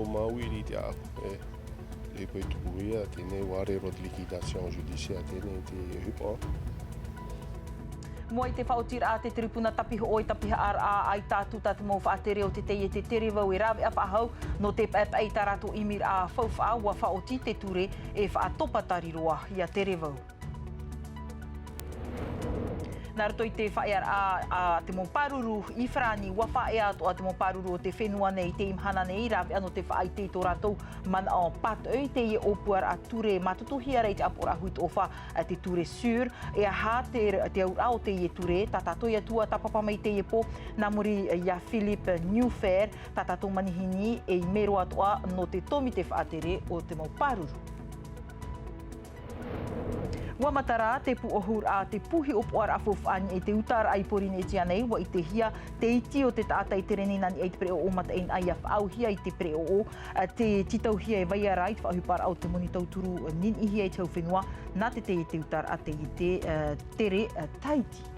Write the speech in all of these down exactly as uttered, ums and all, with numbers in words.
Māuiui i te ʻāʻau, e, e poi tuku ia, teie nei ua riro te liquidation judiciaire, teie nei te ʻohipa. Mua i te faʻaotiraʻa a te tiripuna tapihoʻo e tapihaʻaraʻa, ʻaita atu tā te mau faʻatere o te taiete Terevau e rāveʻa faʻahou, nō te paepae i tā rātou ʻimiraʻa faufaʻa, ua faʻaoti te ture e faʻatopatari roa ia Terevau. Nā roto i te faʻaearaʻa a te mau pāruru i Farāni, ua faʻaea atoʻa te mau pāruru o te fenua nei i teie mahana nei, rāveʻa nō te faʻaʻite i tō rātou manaʻo pātoʻi i teie ʻōpuaraʻa ture mātutuhia ra i te ʻāpoʻoraʻa Huit Ofa, te Ture Sûr. E aha te, te auraʻa o teie ture, tā tātou ia tua tāpapa mai i teie pō, nā muri ia Philippe Newfer, tā tātou manihini e ʻimi roa atoʻa nō te tōmite faʻatere o te mau pāruru. Ua matara te pūʻohuraʻa, te puhi ʻōpuaraʻa faufaʻa i niʻa i te utaraʻa i Pōrīnetia nei, ua ʻitehia te iti o te taʻata i tere nei nā niʻa i te pereʻoʻo mataʻeinaʻa ia faʻaauhia i te pereʻoʻo, ā, te tītauhia e vai ra i te faʻaʻohiparaʻa o te moni tauturu niniʻihia i te hau fenua, nā te taiete utaraʻa taiete, ā, Tere, ā, Tahiti.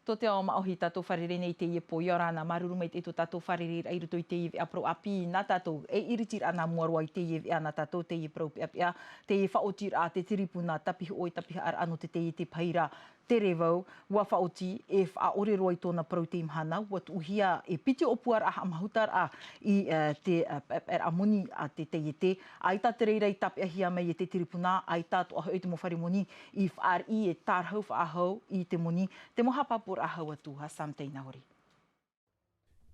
Tō te ao māʻohi tātou fārerei nei i teie pō, ʻia ora na, māuruuru maitaʻi tō tātou fārereiraʻa i roto i teie veʻa parau ʻāpī nā tātou, e iriti ra nā mua roa i teie veʻa nā tātou, teie parau peʻapeʻa, teie faʻaotiraʻa a te tiripuna tapihoʻo e tapihaʻaraʻa nō te taiete pahi ra Terevau, ua faʻaoti e faʻaʻore roa i tōna parau i teie mahana, ua tuʻuhia e piti ʻōpuaraʻa haʻamahutaraʻa i, ā, te, ā, paepaeraʻa moni a te taiete, ʻaita te reira i tāpeʻahia mai e te tiripuna, ʻaita atoʻa hoʻi te mau fare moni i fāriʻi e tārahu faʻahou i te moni, te mau haʻapāpūraʻa hau atu a Sam Tainahori.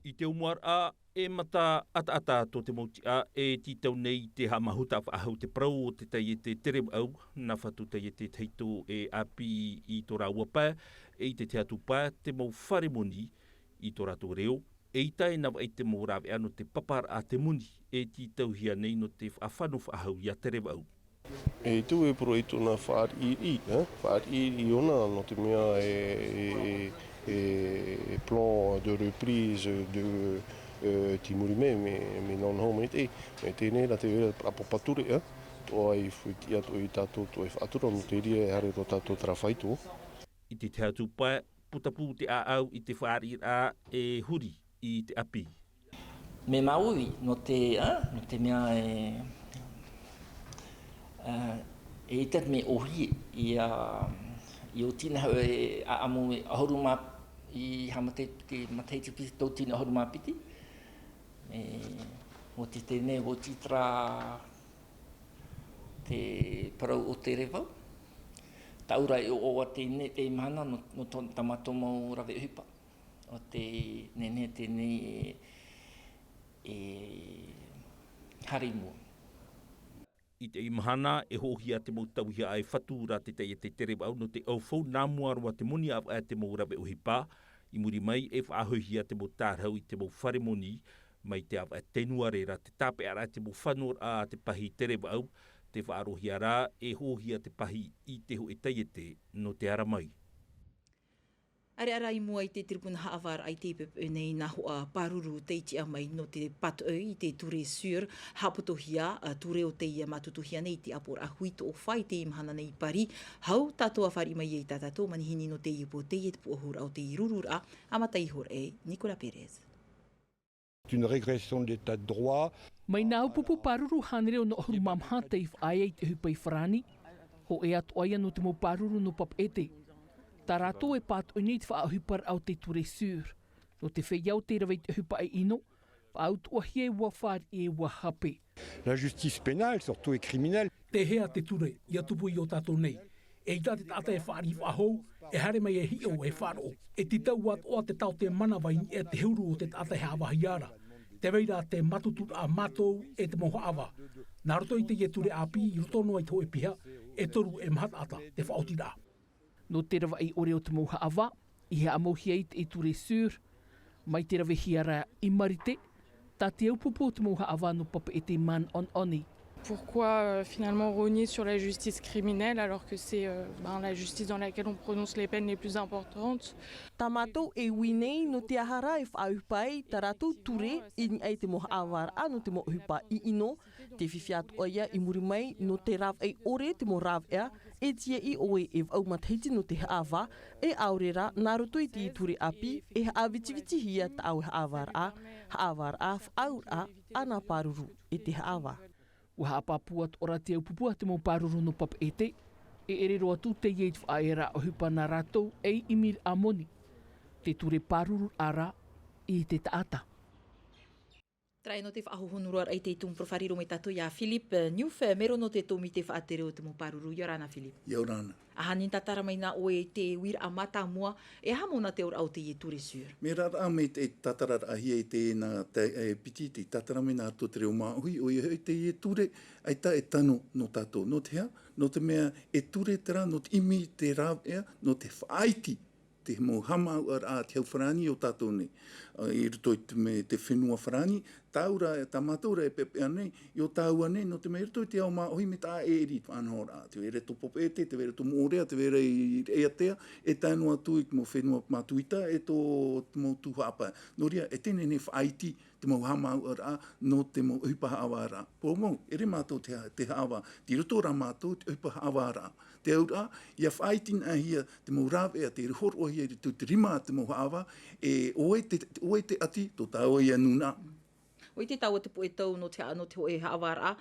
I te ʻōmuaraʻa, e mata ʻataʻata tō te mau tiʻa e tītau nei i te haʻamahutaʻa faʻahou te parau o te taiete Terevau, nā fatu taiete tahito e ʻāpī i tō rāua pae, e i te tahi atu pae te mau fare moni i tō rātou reo, eʻita e navaʻi te mau rāveʻa nō te paparaʻa a te moni e tītauhia nei nō te faʻafano faʻahou ia Terevau. E tū e poro i tōna fāriʻi, ā, fāriʻi ʻōna, nō te mea e, e, e, e plan de reprise de, ā, tei muri mai, mea, mea nonoho maitaʻi, e teie nei rā te vera papa ture, ā, toʻa i futiʻa, toʻa i tātou, toʻa i faʻatura, nō te reira e haere roa tātou terā faito. I te tahi atu pae, putapū te ʻāʻau i te fāriʻiraʻa e huri i te ʻāpī. Mea māuiui, nō te, ā, nō te mea e, ā, eʻita te mea ʻōhie, ʻia, ʻia oti na hoʻi e ʻāʻamu e ʻahuru mā, i haʻamata i te matahiti piti tauatini ʻahuru mā piti. E, oti teie nei, oti terā te parau o Terevau. Tāʻu ra e ʻoaʻoa teie nei, teie mahana nō, nō tō, tā mātou mau rave ʻohipa. ʻO te nehenehe teie nei e, e haere i mua. I teie mahana, e hoʻohia te mau tauihaʻa e fatu ra te taiete Terevau nō te ʻaufau nā mua roa te moni ʻāvaʻe a te mau rave ʻohipa. I muri mai, e faʻahoʻihia te mau tārahu i te mau fare moni, mai te ʻāvaʻe Tenuare ra te tāpeʻaraʻa te mau fanoraʻa a te pahi Terevau, tē faʻaroʻohia ra e hoʻohia te pahi i te hōʻē taiete nō te ara mai. ʻAreʻa rā i mua i te tiripuna haʻavāraʻa i teie poʻipoʻi nei, nā hoʻi pāruru tei tiʻa mai nō te pātoʻi i te Ture Sûr, haʻapotohia, ā, ture o teie mātutuhia nei i te ʻāpoʻoraʻa Huit Ofa i teie mahana nei i Paris. Hau tātou ā fāriʻi mai ai i tā tātou manihini nō teie pō, teie te pūʻohuraʻa o te rururaʻa, ā mata iho ra ē, Nicolas Pérez. Une régression de l'état de droit. Mai nā ʻāpupu pāruru hānere ono ʻahuru mā maha tei faʻaea i te ʻohipa i Farāni, hōʻē atoʻa ia nō te mau pāruru nō Papeʻete. Tā rātou e pātoʻi nei i te faʻaʻohiparaʻa o te Ture Sûr. Nō te feiā tei rave i te ʻohipa ʻino, faʻautuʻahia e ua fāriʻi e ua hape. La justice pénale, surtout et criminelle. Tei hea te ture, ʻia tupu i ō tātou nei? ʻEita te taʻata e fāriʻi faʻahou, e haere mai e hiʻo, e faʻaroʻo. E tītau atoʻa te taote manava i niʻa i te huru o te taʻata e haʻavāhia ra. Tē vai ra te mātuturaʻa mātou e te mau haʻavā. Nā roto i teie ture ʻāpī, i roto noa i te hōʻē piha, e toru e mahataʻata te faʻaotiraʻa. Nō te ravaʻi ʻore o te mau haʻavā, i haʻamauhia i te Ture Sûr, mai te ravehia ra i Marite, tā te ʻāpupu o te mau haʻavā nō Papeʻete manaʻonaʻo nei. Pourquoi euh, finalement rogner sur la justice criminelle alors que c'est euh, ben, la justice dans laquelle on prononce les peines les plus importantes? Tā mātou e ui nei nō te aha rā e faʻaʻohipa ai tā rātou ture i niʻa i te mau haʻavāraʻa nō te mau ʻohipa ʻino. Te fifi atu ʻoia i muri mai nō te rāveʻa ʻore te mau rāveʻa e tīaʻi ʻoe e vaʻu matahiti nō te haʻavā. E ʻaore rā nā roto i te ture ʻāpī e haʻavitivitihia tāʻau haʻavāraʻa, haʻavāraʻa faʻaauraʻa ana pāruru e te haʻavā. Ua haʻapāpū atu ʻora te au pupua te mau pāruru nō papeʻete e ʻere roa atu teie i te faʻaearaʻa ʻohipa nā rātou ei ʻimiraʻa moni. Te ture pāruru ʻara i te taʻata. Tarae nō te faʻahohonu roa raʻa i te tumu parau fārerei mai tātou iā philippe newf mero nō te tōmite faʻatere o te mau pāruru ia ora na philippe. Ia ora na. Aha ni tātara mai nā ʻoe i te uiraʻa mātāmua? E aha mōna te auraʻa o teie ture sur me raraʻa mai te tātararaʻahia i te nā te piti te tātara mai nā roto te reo māʻohi ʻoia hoʻi teie ture. ʻAita e tano nō tātou nō te hea? Nō te mea e ture te rā nō te ʻimi te rāveʻa nō te faʻaiti te mau haʻamāuʻaraʻa te hau farāni o tātou nei i roto i te fenua farāni. Tāura tā mātou rā e peapea nei i o tāua nei nō te mea i roto i te ao māʻohi me taʻa ʻeʻeri te faʻanahoraʻa te vera tō papeʻete te vera tō moʻorea te vera i reʻeatea e tae noa atu i te mau fenua mātuita e tō te mau tū haʻapae. Nō reira e teie nei faʻaiti te mau haʻamāuʻaraʻa nō te mau ʻohipa haʻavāraʻa. Pō mau ʻere mātou te haʻavā i roto rā mātou te ʻohipa haʻavāraʻa. Te auraʻa ia faʻaitinaʻahia te mau rāveʻa te horoʻahia i roto i te rima a te mau haʻavā e ʻoe te ʻoe te ʻati tō tāua ia nūnaʻa. ʻOi te tāua te puʻe tau nō te haʻa nō te hoʻe haʻavāraʻa.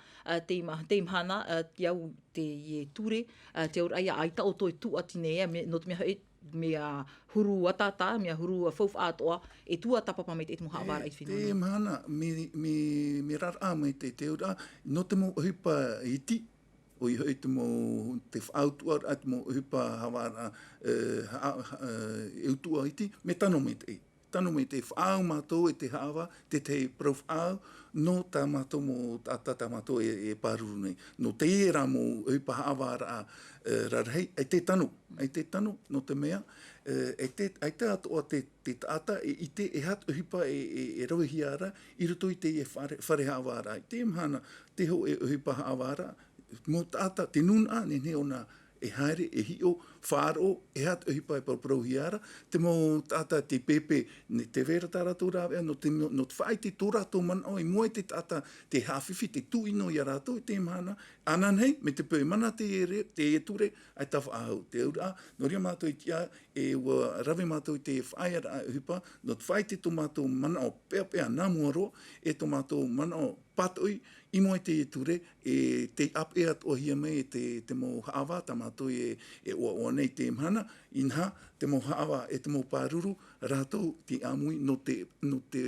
Tei mahana i au teie ture te auraʻa ia ʻaita ʻo toe tūʻati nei nō te mea hoʻi mea huru ataata mea huru faufaʻa atoʻa e tuatāpapa mai te mau haʻavāraʻa i te fenua nei. Mahana me raraʻa mai te te auraʻa nō te mau ʻohipa iti ʻoia hoʻi te mau te faʻautuʻaraʻa te mau ʻohipa haʻavāraʻa e utuʻa iti me tano mai te tano mai te faʻaau mātou e te haʻavā tētahi parau faʻaau nō tā mātou mau taʻata tā mātou e pāruru nei. Nō teie rā mau ʻohipa haʻavāraʻa rarahi ʻaita e tano ʻaita e tano nō te mea ʻaita atoʻa te taʻata e ʻite e aha te ʻohipa e ravehia ra i roto i teie fare haʻavāraʻa i teie mahana te hoʻe ʻohipa haʻavāraʻa mau taʻata te nūnaʻa nehenehe ʻōna e haere e hiʻo faʻaroʻo e aha te ʻohipa e paraparauhia ra te mau taʻata te pēpē te vera tā rātou rāveʻa nō te faʻaite tō rātou manaʻo i mua i te taʻata te haʻafifi te tūʻino iā rātou i teie mahana. Ananahi me te peu e mana teie ture ʻaita faʻaau te auraʻa. Nō reira mātou i tiʻa e ua rave mātou i te faʻaearaʻa ʻohipa nō te faʻaite tō mātou manaʻo peapea nā mua roa e tō mātou manaʻo pātoʻi i mua i teie ture e tei ʻāpeʻe atoʻahia mai e te mau haʻavā tā mātou e ʻoaʻoa nei i teie mahana. Inaha te mau haʻavā e te mau pāruru rātou te ʻāmui nō te nō te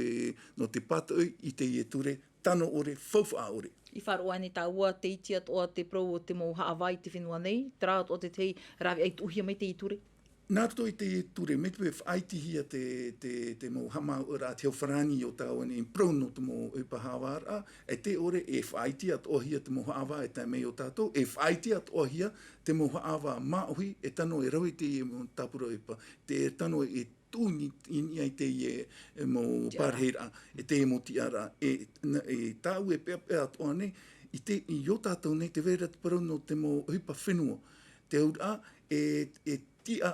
nō te pātoʻi i teie ture tano ʻore faufaʻa ʻore. I faʻaroʻo ānei tāua te iti atoʻa te parau o te mau haʻavā i te fenua nei terā atoʻa tētahi rāveʻa i tuʻuhia mai teie ture? Nā roto i te ture mai te peu e faʻaitihia te te te mau haʻamāuʻaraʻa te hau farāni o tāua nei parau nō te mau ʻohipa haʻavāraʻa e te ʻore e faʻaiti atoʻahia te mau haʻavā e tae mai o tātou e faʻaiti atoʻahia te mau haʻavā māʻohi e tano e rave i teie mau tāpura ʻohipa te tano e tū i niʻa i teie mau pārahiraʻa e teie mau tiʻaraʻa e tāʻu e peapea atoʻa nei i te i ō tātou nei te vera te parau nō te mau ʻohipa fenua te auraʻa e e tiʻa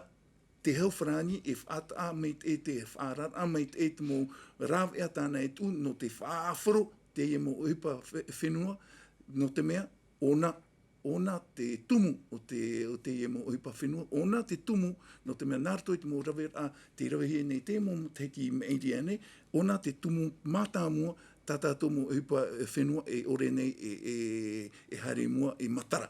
te hau farāni e faʻataʻa mai te e te faʻararaʻa mai te e te mau rāveʻa tāna e tuʻu nō te faʻaʻafaro teie mau ʻohipa fenua nō te mea ʻōna ʻōna te tumu o te o teie mau ʻohipa fenua ʻōna te tumu nō te mea nā roto i te mau raveraʻa tei ravehia nei teie mau matahiti i maʻiri aʻe nei ʻōna te tumu mātāmua tā tātou mau ʻohipa fenua e ʻore nei e e e haere i mua e matara.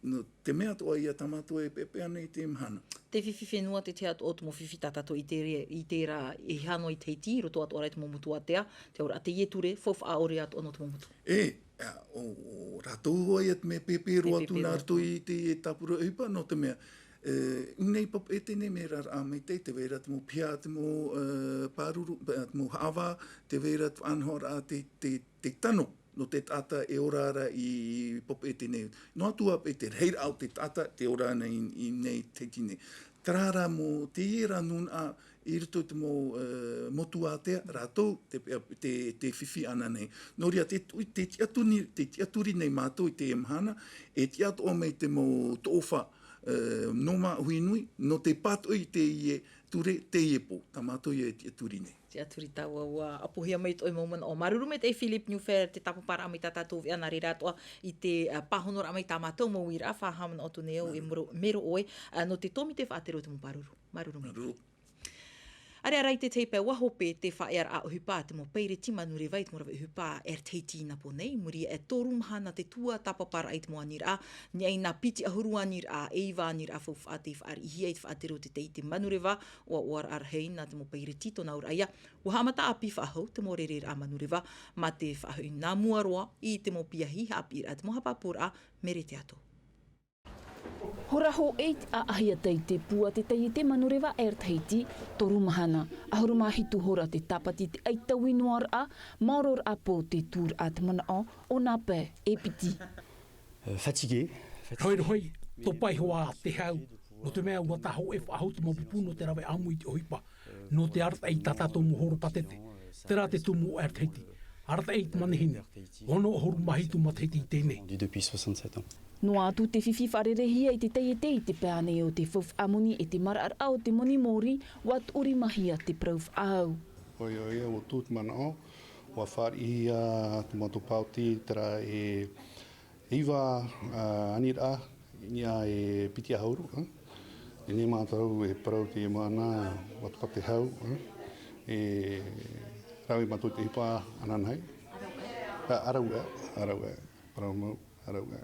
Nō te mea atoʻa ia tā mātou e peapea nei i te mahana. Te fifi fenua te te atoʻa o te mau fifi tā tātou i te i tērā e hano i te hiti i roto atoʻa rā i te mau motu ātea te auraʻa teie ture faufaʻa ʻore atoʻa nō te mau motu. E ʻo rātou hoʻi ia te mea pēpē roa atu nā roto i te tāpura ʻohipa nō te mea ʻu nei papeʻete nei me raraʻa mai te te vera te mau piha te mau pāruru te mau haʻavā te vera te faʻanahoraʻa te te te tano nō te taʻata e ora ra i papeʻete nei. Noa atu ā papeʻete rahiraʻa o te taʻata te ora ana i nei teiti nei. Terā rā mau teie rā nūnaʻa I roto i te mau motu ātea rātou te fifi ananahi. Nō reira te tiʻaturi nei mātou i teie mahana, e tiʻa atoʻa mai te mau toʻofa nō māʻohi nui nō te pātoʻi i teie ture teie pō tā mātou ia e tiʻaturi nei. Tiʻaturi tāua ua ʻapohia mai tō ʻoe mau manaʻo. Māuruuru maitaʻi e philippe newfer te tāpaparaʻa mai tā tātou veʻa nā reira atoʻa i te pāhonoraʻa mai tā mātou mau uiraʻa faʻahaʻamanaʻo atu nei au e mero ʻoe nō te tōmite faʻatere o te mau pāruru. Māuruuru maitaʻi. Areʻa rā i te tahi pae ua hope te faʻaearaʻa ʻohipa a te mau paireti manureva i te mau rave ʻohipa air tahiti i nā pō nei muri iho e toru mahana te tuatāpaparaʻa i te mau aniraʻa. Nei nā piti ʻahuru aniraʻa e iva aniraʻa faufaʻa tei faʻariʻihia i te faʻatere o te taiete manureva. Ua ʻoaraʻa rahi nā te mau paireti tōna auraʻa ia ua haʻamata ʻāpī faʻahou te mau rereraʻa manureva mā te faʻahoʻi nā mua roa i te mau piahi haʻapiʻiraʻa te mau haʻapāpūraʻa. Mere te ato. Hora hōʻē i te ʻaʻahi a tai te pū a te taiete manureva air tahiti. Toru mahana ʻahuru mā hitu hora te tāpati te ʻaitau i noaraʻa. Maororaʻa pō te tūraʻa te manaʻo o nā pae e piti. Rohirohi tō pae hoa te hau nō te mea ua tahoʻe faʻahou te mau pupu nō te rave ʻāmui i te ʻohipa nō te arataʻi i tā tātou mau horo pātete. Terā te tumu o air tahiti arataʻi i te manihini ono ʻahuru mā hitu matahiti i teie nei. Noa atu te fifi faʻarerehia i te taiete i te pae nei o te faufaʻa moni e te maraʻaraʻa o te moni mōrī ua tuʻurimahia te parau faʻaau. ʻOia ʻoia ua tū te manaʻo ua faʻariʻihia te mau tūpāoti terā e iva aniraʻa i niʻa e piti ʻahuru. Nei mātou e parau te mana ua tapa te hau e rave mātou te ʻohipa ananahi. ʻArau ʻē ʻarau ʻē parau mau ʻarau ʻē.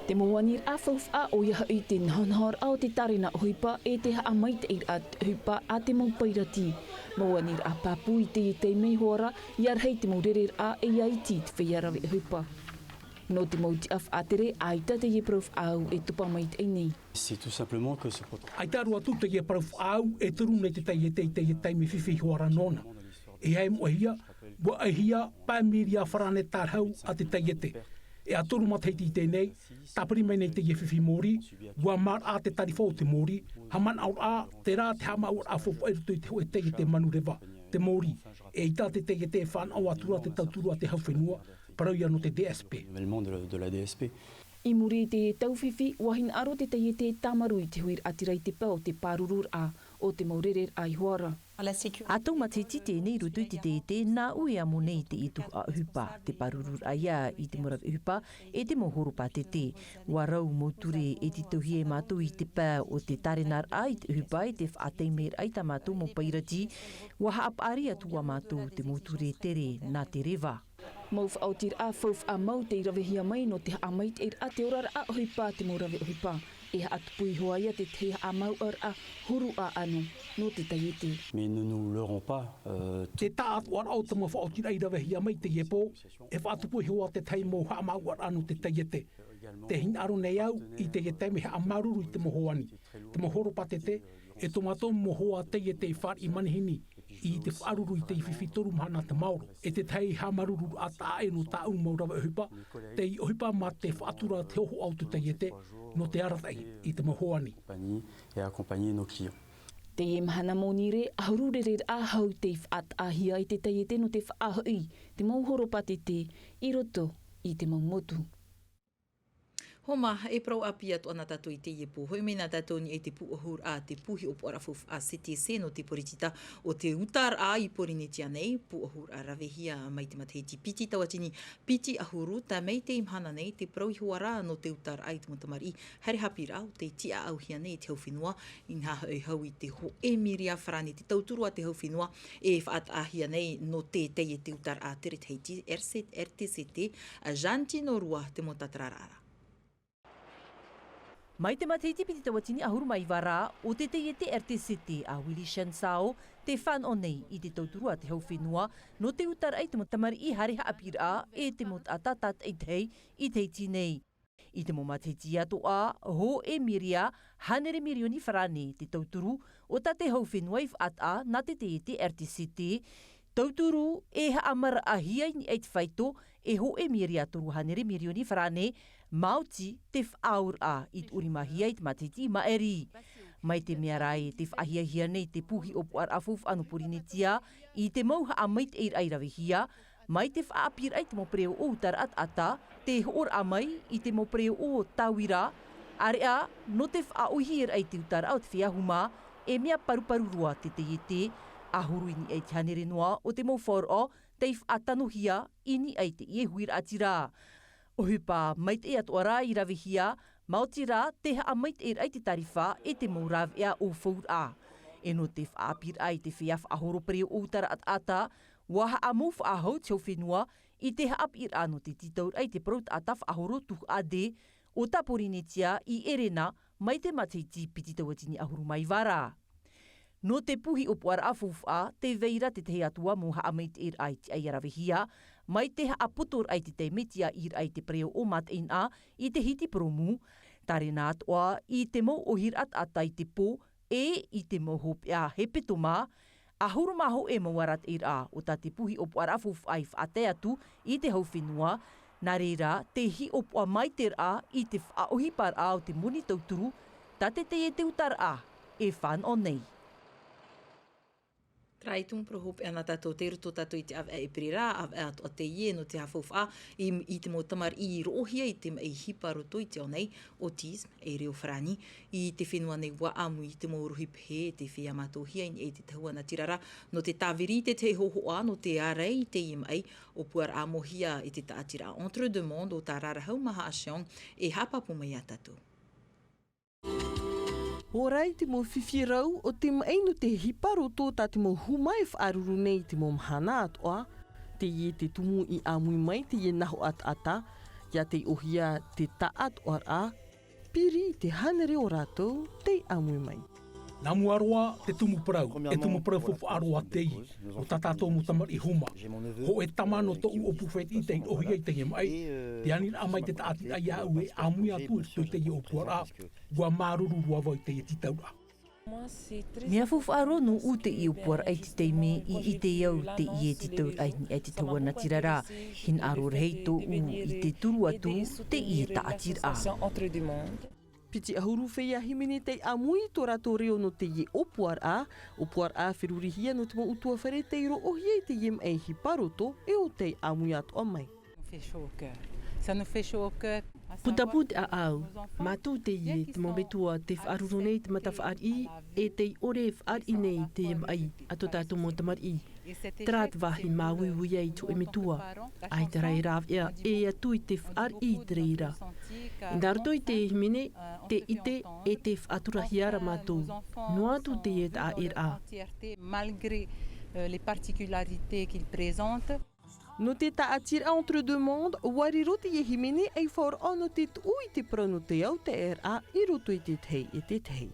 Te mau aniraʻa faufaʻa ʻoia hoʻi te nahonahoraʻa o te tārena ʻohipa e te haʻamaitaʻiraʻa te ʻohipa a te mau paireti. Mau aniraʻa pāpū i teie taime i hoara ia rahi te mau rereraʻa e ia iti i te feiā rave ʻohipa. Nō te mau tiʻa faʻatere ʻaita teie parau faʻaau e topa maitaʻi nei. ʻAita roa atu teie parau faʻaau e toru nei te taiete i teie taime fifi i hoara nōna. E ai moʻehia ua ʻaihia pae miria farāne tārahau a te taiete. E ʻatoru matahiti i teie nei tāpiri mai nei teie fifi mōrī. Ua maraʻa te tarifa o te mōrī haʻamanaʻoraʻa terā te haʻamāuʻaraʻa faufaʻa i roto i te hoʻe taiete manureva te mōrī. E ʻaita te taiete e fānaʻo atu ra te tauturu a te hau fenua parau ia nō te dsp. I muri i te tau fifi ua hinaʻaro te taiete e tāmarū i te huiraʻatira i te pae o te pārururaʻa o te mau rereraʻa i hoara. A tau matahiti teie nei i roto i te taiete nā ʻu e amo nei i teie tuhaʻa ʻohipa te pārururaʻa ia i te mau rave ʻohipa e te mau horo pātete. Ua rau mau ture e tītauhia e mātou i te pae o te tārenaraʻa i te ʻohipa e te faʻataimeraʻa i tā mātou mau paireti. Ua haʻapaʻari atu a mātou te mau ture tere nā te reva. Mau faʻaotiraʻa faufaʻa mau tei ravehia mai nō te haʻamaitaʻiraʻa te oraraʻa ʻohipa a te mau rave ʻohipa. E haʻatupu iho ai ia tētahi haʻamāuʻaraʻa huru ʻaʻano nō te taiete. Te taʻatoʻaraʻa o te mau faʻaotiraʻa i ravehia mai i teie pō e faʻatupu iho ā tētahi mau haʻamāuʻaraʻa nō te taiete. Te hinaʻaro nei au i teie taime haʻamāuruuru i te mau hoani te mau horo pātete e tō mātou mau hoa taiete i fāriʻi manihini i te faʻaruru i teie fifi toru mahana te maoro e tētahi haʻamāuruururaʻa taʻa ʻē nō tāʻu mau rave ʻohipa tei ʻohipa mā te faʻatura te hohoʻa o te taiete nō te arataʻi i te mau hoani. Teie mahana monirē ʻahuru rereraʻa hau tei faʻataʻahia e te taiete nō te faʻahoʻi te mau horo pātete i roto i te mau motu. Homa e parau ʻāpī atu ana tātou i teie pō hoʻi mai nā tātou nei te pūʻohuraʻa te pū hiʻopoʻaraʻa faufaʻa ctc nō te poritita o te utaraʻa i pōrīnetia nei pūʻohuraʻa ravehia mai te matahiti piti tauatini piti ʻahuru tae mai teie mahana nei te parau iho ā rā nō te utaraʻa i te mau tamariʻi haere hāpiʻiraʻa o tei tiʻaʻauhia nei i te hau fenua. Inaha hoʻi hau i te hoʻe miria farāne te tauturu a te hau fenua e faʻataʻahia nei nō te taiete utaraʻa tere tahiti rtct a jean tino rua te mau tātararaʻa. Mai te matahiti piti tauatini ʻahuru mā iva rā o te taiete rtct a willy chansao te fānaʻo nei i te tauturu a te hau fenua nō te utaraʻa i te mau tamariʻi haere hāpiʻiraʻa e te mau taʻata tātaʻitahi i tahiti nei. I te mau matahiti atoʻa hoʻe miria hānere mirioni farāne te tauturu o tā te hau fenua i faʻataʻa nā te taiete rtct. Tauturu e haʻamaraʻahia i niʻa i te faito e hoʻe miria toru hānere mirioni farāne. Maoti te faʻaauraʻa i tuʻurimahia i te matahiti i maʻiri. Mai te mea rā e te faʻahiahia nei te pū hiʻopoʻaraʻa faufaʻa nō Pōrīnetia i te mau haʻamaitaʻiraʻa i ravehia, mai te faʻaʻāpīraʻa i te mau pereoʻo ʻūtaraʻa taʻata, te hoʻoraʻa mai i te mau pereoʻo tauira, ʻāreʻa, nō te faʻaʻohiparaʻa i te ʻūtaraʻa o te feiā huma, e mea paruparu roa te taiete, ʻahuru i niʻa i te hānere noa o te mau faʻaroʻo, tei faʻatanohia i niʻa i teie huiraʻatira. ʻOhipa maitaʻi atoʻa rā i ravehia, maoti rā te haʻamaitaʻiraʻa i te tarifa e te mau rāveʻa ʻōfauraʻa. E nō te faʻaʻāpīraʻa i te feiā faʻahoro pereoʻo ʻūtaraʻa taʻata, ʻua haʻamau faʻahou te hau fenua i te haʻapiʻiraʻa nō te tītauraʻa i te parau taʻata faʻahoro tuhaʻa D o tā Pōrīnetia i ʻErena mai te matahiti piti tauatini ʻahuru mā iva ra. Nō te pū hiʻopoʻaraʻa faufaʻa, tē vai ra te tahi atu ā mau haʻamaitaʻiraʻa i te ʻai a ravehia, mai te haʻapotoraʻa i te taime tiʻaʻiraʻa i te pereoʻo mātaʻinaʻa i te hiti purōmu, tārena atoʻa i te mau ʻohiraʻa taʻata i te pō, e i te mau hopeʻa hepetoma, ʻahuru mā hōʻē mau arataʻiraʻa o tā te pū hiʻopoʻaraʻa faufaʻa i faʻatae atu i te hau fenua, nā reira te hiʻopoʻa maitaʻiraʻa i te faʻaʻohiparaʻa o te moni tauturu, tā te taiete ʻūtaraʻa e fānaʻo nei. Terā ïa te mau parau hopeʻa nā tātou tei roto tātou i te ʻāvaʻe ʻēperēra, ʻāvaʻe atoʻa teie nō te haʻafaufaʻa i, i te mau tamariʻi i roʻohia i te maʻi hipa roto i te ao nei, autisme, e reo farāni. I te fenua nei ʻua ʻāmui i te mau rohi pehe, tē feiā mātauhia i niʻa i te tahua natirara, nō te tāviri i te tahi hōhoʻa, nō te ārai i teie maʻi, ʻōpuaraʻa amohia e te taʻatiraʻa Entre Deux Mondes o tā Rarahau Maha Ashiong, e haʻapāpū mai iā tātou. ʻOia rā te mau fifi rau o te maʻi nō te hipa roto tā te mau huma e faʻaruru nei i te mau mahana atoʻa, teie te tumu i ʻāmui mai teie nahoʻa taʻata, ʻia taiʻohia te taʻatoʻaraʻa, piri i te hānere o rātou tei ʻāmui mai. Nā mua roa, te tumu parau, e tumu parau faufaʻa roa teie, o tā tātou mau tamariʻi huma. Hōʻē tama nō tōʻu ʻōpū fētiʻi tei roʻohia i teie maʻi, te aniraʻa mai te taʻatiraʻa iāʻu e ʻāmui atu i roto i teie ʻōpuaraʻa, ʻua māuruuru roa vau i teie tītauraʻa. Mea faufaʻa roa nōʻu teie ʻōpuaraʻa i te taime i ʻite au teie tītauraʻa i niʻa i te tahua natirara, hinaʻaro rahi tōʻu i te turu atu teie taʻatiraʻa. Piti ʻahuru feiā hīmene tei ʻāmui i tō rātou reo nō teie ʻōpuaraʻa, ʻōpuaraʻa ferurihia nō te mau ʻutuāfare tei roʻohia i teie maʻi hipa roto e ʻo tei ʻāmui atoʻa mai. Putapū te ʻāʻau, mātou teie te mau metua tei faʻaruru nei te matafāriʻi, e tei ʻore e fāriʻi nei i teie maʻi a tō tātou mau tamariʻi. Terā te vāhi māuiui ai te hōʻē metua, ʻaita rā e rāveʻa, e atu i te fāriʻi i te reira. Nā roto i te hīmene, te ʻite, e te faʻaturahia ra mātou, noa atu teie taʻaʻēraʻa. Malgré, euh, les particularités qu'il présente. Nō te taʻatiraʻa Entre Deux Mondes, ʻua riro teie hīmene ei faʻaroʻo nō te tuʻu i te parau nō te autaʻiraʻa i roto i te tahi e te tahi.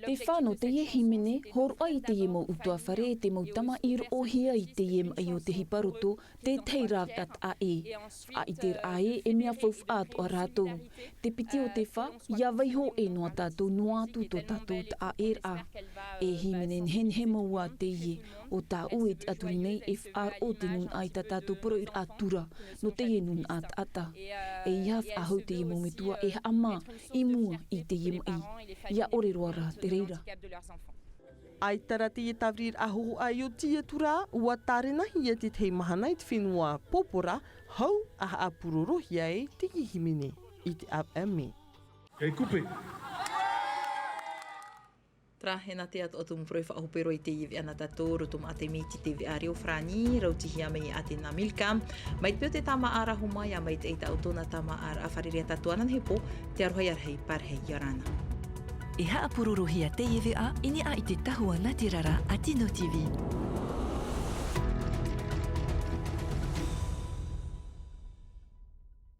Te fā nō teie hīmene, hōroʻa i teie mau ʻutuāfare e te mau tama i roʻohia i teie maʻi o te hipa roto, te tahi rāveʻa taʻa ʻē. Faʻaʻiteraʻa ē, e mea faufaʻa atoʻa rātou. Te piti o te fā, ʻia vaiiho ʻē noa tātou noa atu tō tātou taʻaʻēraʻa. E hīmene nehenehe mau ā teie, ʻo tāʻu e tiʻaturi nei e faʻaroʻo te nūnaʻa i tā tātou poroʻiraʻa tura, nō teie nūnaʻa taʻata. E ʻia faʻahou teie mau metua e haʻamā i mua i teie maʻi, ʻia ʻore roa rā te reira. ʻAita rā teie tāviriraʻa hōhoʻa i oti atu rā, ʻua tārenahia te tahi mahana i te fenua Pōpora, hau a haʻapurorohia ai teie hīmene i te ʻāvaʻe mē. Kei kupe. Terā, e nā te atoʻa tumu parau e faʻahope roa i teie veʻa nā tātou, roto maʻa te miti te veʻa reo farāni, rautihia mai e Atena Milka. Mai te peu te tāmāʻa ra homa, ʻia maitaʻi tātou nā tāmāʻa ra, fārerei ā tātou ananahi pō, te aroha ʻia rahi, pārahi, ʻia ora na. E haʻapurorohia teie veʻa i niʻa i te tahua natirara a Tino T V.